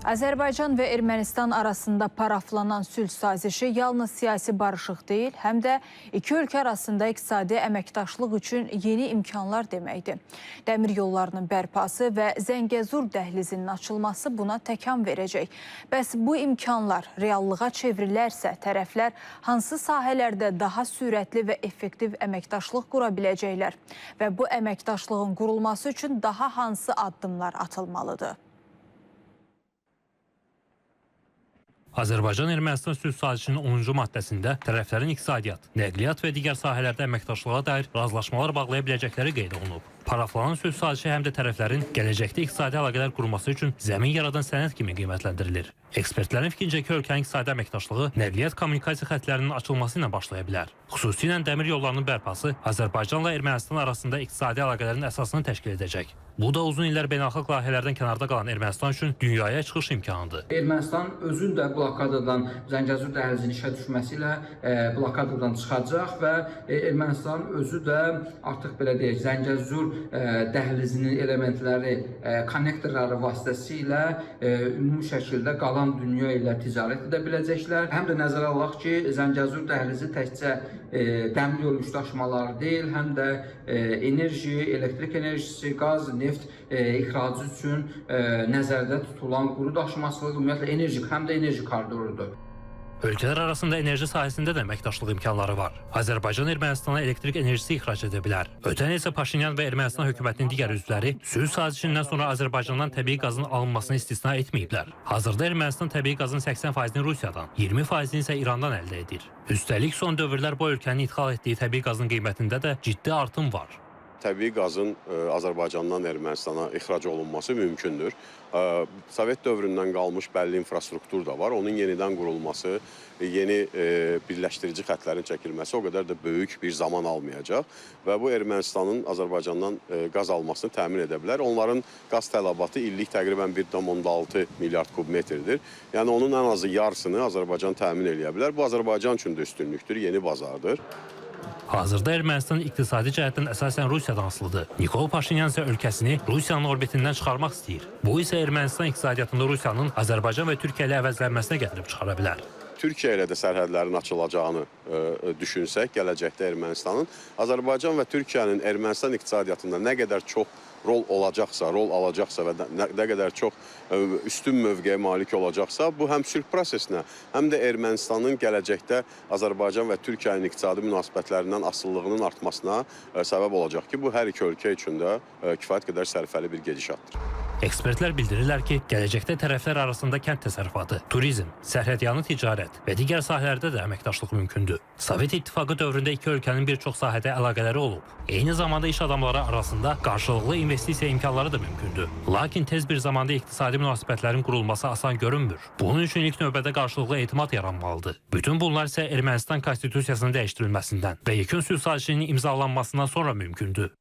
Azərbaycan və Ermənistan arasında paraflanan sülh sazişi yalnız siyasi barışıq deyil, həm də iki ölkə arasında iqtisadi əməkdaşlıq üçün yeni imkanlar deməkdir. Dəmir yollarının bərpası və Zəngəzur dəhlizinin açılması buna təkan verəcək. Bəs bu imkanlar reallığa çevrilərsə, tərəflər hansı sahələrdə daha sürətli və effektiv əməkdaşlıq qura biləcəklər və bu əməkdaşlığın qurulması üçün daha hansı addımlar atılmalıdır? Azərbaycan-Ermənistan sülh sazişinin 10-cu maddəsində tərəflərin iqtisadiyyat, nəqliyyat və digər sahələrdə əməkdaşlığa dair razılaşmalar bağlaya biləcəkləri qeyd olunub. Paraflanan sülh sazişi həm də tərəflərin gələcəkdə iqtisadi əlaqələr qurması üçün zəmin yaradan sənəd kimi qiymətləndirilir. Ekspertlərin fikrincə iki ölkənin iqtisadi əməkdaşlığı nəqliyyat kommunikasiya xətlərinin açılması ilə başlaya bilər. Xüsusilə dəmir yollarının bərpası Azərbaycanla Ermənistan arasında iqtisadi əlaqələrin əsasını təşkil edəcək. Bu da uzun illər beynəlxalq layihələrdən kənarda qalan Ermənistan üçün dünyaya çıxış imkanıdır. Ermənistan özün də blokadadan, Zəngəzur dəhlizinin işə düşməsi ilə blokadadan çıxacaq və Ermənistan özü də artıq belə deyək, Zəngəzur dəhlizinin elementləri, konnektorları vasitəsilə ümumi şəkildə qalan dünya ilə ticarət edə biləcəklər. Həm də nəzərə alaq ki, Zəngəzur dəhlizi təkcə dəmir yolu yükdaşımaları deyil, həm də enerji, elektrik enerjisi, qaz, neft ixracı üçün nəzərdə tutulan quru daşımasılıq, ümumiyyətlə enerji, həm də enerji koridorudur. Ölkələr arasında enerji sahəsində də əməkdaşlıq imkanları var. Azərbaycan Ermənistana elektrik enerjisi ixrac edə bilər. Ötən isə Paşinyan və Ermənistan hökumətinin digər üzvləri sülh sazişindən sonra Azərbaycandan təbii qazın alınmasını istisna etməyiblər. Hazırda Ermənistan təbii qazın 80%-ni Rusiyadan, 20%-ni isə İrandan əldə edir. Üstəlik son dövrlər bu ölkənin idxal etdiyi təbii qazın qiymətində də ciddi artım var. Təbii qazın Azərbaycandan Ermənistana ixrac olunması mümkündür. Sovet dövründən qalmış bəlli infrastruktur da var. Onun yenidən qurulması, yeni birləşdirici xətlərin çəkilməsi o qədər də böyük bir zaman almayacaq və bu Ermənistanın Azərbaycandan qaz almasını təmin edə bilər. Onların qaz tələbatı illik təqribən 1,6 milyard kubmetrdir. Yəni onun ən azı yarısını Azərbaycan təmin eləyə bilər. Bu Azərbaycan üçün də üstünlükdür, yeni bazardır. Hazırda Ermənistan iqtisadi cəhətdən əsasən Rusiyadan asılıdır. Nikol Paşinyan isə ölkəsini Rusiyanın orbitindən çıxarmaq istəyir. Bu isə Ermənistan iqtisadiyyatında Rusiyanın Azərbaycan və Türkiyə ilə əvəzlənməsinə gətirib çıxara bilər. Türkiyə ilə də sərhədlərin açılacağını düşünsək, gələcəkdə Ermənistanın, Azərbaycan və Türkiyənin Ermənistan iqtisadiyyatında nə qədər çox rol olacaqsa, rol alacaqsa və nə qədər çox üstün mövqeyə malik olacaqsa, bu həm sülh prosesinə, həm də Ermənistanın gələcəkdə Azərbaycan və Türkiyənin iqtisadi münasibətlərindən asılılığının artmasına səbəb olacaq ki, bu hər iki ölkə üçün də kifayət qədər sərfəli bir gedişatdır. Ekspertlər bildirirlər ki, gələcəkdə tərəflər arasında kənd təsərrüfatı, turizm, sərhədyanı ticarət və digər sahələrdə də əməkdaşlıq mümkündür. Sovet İttifaqı dövründə iki ölkənin bir çox sahədə əlaqələri olub. Eyni zamanda iş adamları arasında qarşılıqlı investisiya imkanları da mümkündür. Lakin tez bir zamanda iqtisadi münasibətlərin qurulması asan görünmür. Bunun üçün ilk növbədə qarşılıqlı etimad yaranmalıdır. Bütün bunlar isə Ermənistan konstitusiyasının dəyişdirilməsindən və yekun sülh sazişinin imzalanmasından sonra mümkündür.